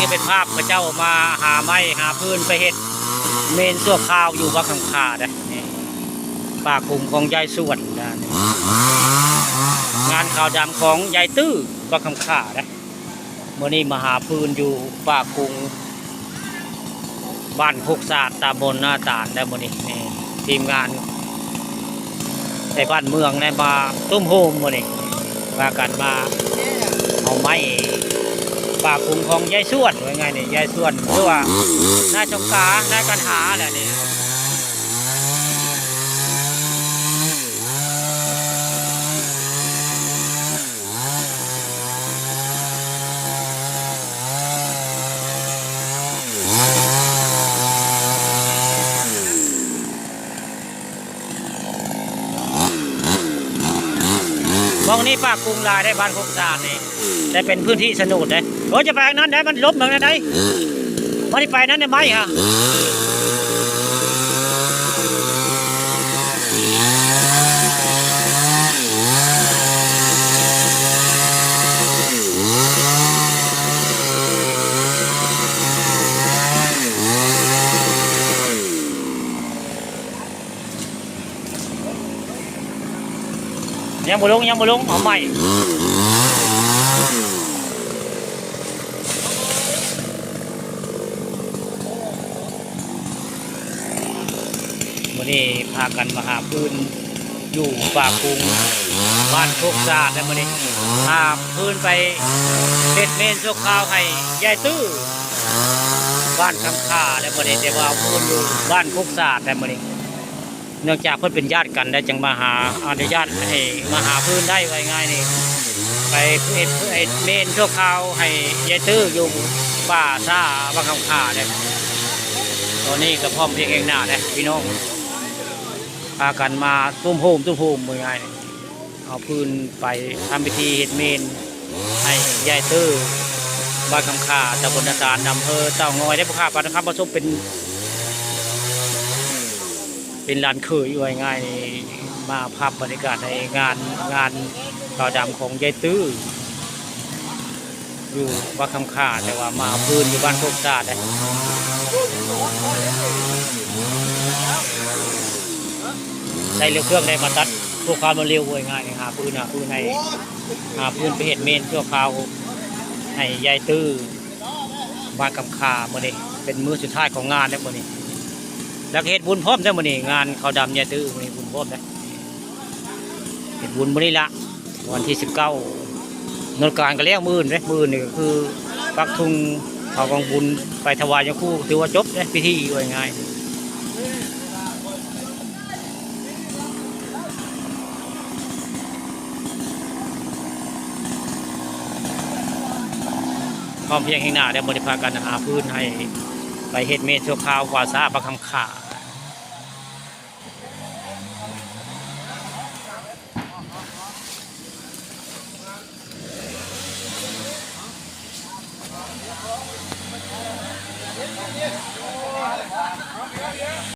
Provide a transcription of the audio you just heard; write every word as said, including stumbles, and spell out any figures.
นี่เป็นภาพเขาเจ้ามาหาไม้หาฟืนไปเฮ็ดเมนชั่วคราวอยู่วัดคำข่าเด้อ นี่ป่ากุงของยายส่วนนะ นี่งานขาวดำของยายตื้อวัดคำข่าเด้อ มื้อนี้มาหาฟืนอยู่ป่ากุง บ้านโคกสาด ตำบลนาตาล แล้วมื้อนี้ นี่ทีมงานในบ้านเมืองได้มาตุ้มโฮมมื้อนี้ พากันมาเอาไม้ป่ากุงของยายส่วน ว่าง่ายนี่ ยายส่วน หรือว่านายสงกา นายกันหาแหละนี่ หม่องนี้ป่ากุงหลายได้บ้านโคกสาดนี่ แต่เป็นพื้นที่สนุกเด้ โอ้ย จะไปทางนั้นได้ มันลบเมืองนั้นได้ มันไปนั้นได้ไหมฮะ ยังบ่ลง ยังบ่ลง เอาใหม่ มื้อนี้พากันมาหาฟืนอยู่ป่ากุง บ้านโคกสาด แล้วมื้อนี้หาฟืนไปเฮ็ดเมนชั่วคราวให้ยายตื้อ บ้านคำข่า แล้วมื้อนี้ แต่ว่าฟืนอยู่บ้านโคกสาด แล้วมื้อนี้ เนื่องจากเพิ่นเป็นญาติกัน ได้จังมาหาอนุญาตให้มาหาฟืนได้ ว่าง่ายนี่ ไปเฮ็ด เฮ็ดเมนชั่วคราวให้ยายตื้ออยู่ป่าช้าบ้านคำข่าเนี่ย ตอนนี้ก็พร้อมเพรียงแห่งหน้าแล้วพี่น้อง พากันมาตุ้มโฮม ตุ้มโฮม ว่าง่ายนี่ เอาฟืนไปทำพิธีเฮ็ดเมนให้ยายตื้อ บ้านคำข่า ตำบลนาตาล อำเภอเต่างอย ได้บ่ครับ บ้านคำประสบเป็น เป็นหลานเขย ว่าง่ายนี่ มาภาพบรรยากาศในงาน งานขาวดำของยายตื้อ อยู่วัดคำข่า แต่ว่ามาเอาฟืนอยู่บ้านโคกสาดเลย ได้เรือเครื่องได้มาตัดพวกความเร็ว ว่าง่ายนี่ หาฟืน หาฟืนให้ หาฟืนไปเฮ็ดเมนชั่วคราวให้ยายตื้อ บ้านคำข่า มื้อนี้เป็นมื้อสุดท้ายของงานแล้วมื้อนี้ แล้วก็เฮ็ดบุญพร้อมเด้อมื้อนี้ งานขาวดำยายตื้อ มื้อนี้บุญพร้อมเด้อ เฮ็ดบุญมื้อนี้ละ วันที่สิบเก้า งานการก็แล้วมื้ออื่นเด้อ มื้ออื่นนี่ก็คือปักธงเผากองบุญ ไปถวายยาคู ถือว่าจบเด้อพิธี ว่าง่าย พร้อมเพรียงแห่งหน้า เดี๋ยวมื้อนี้พากันหาฟืนให้ไปเฮ็ดเมนชั่วคราวป่าช้าบ้านคำข่า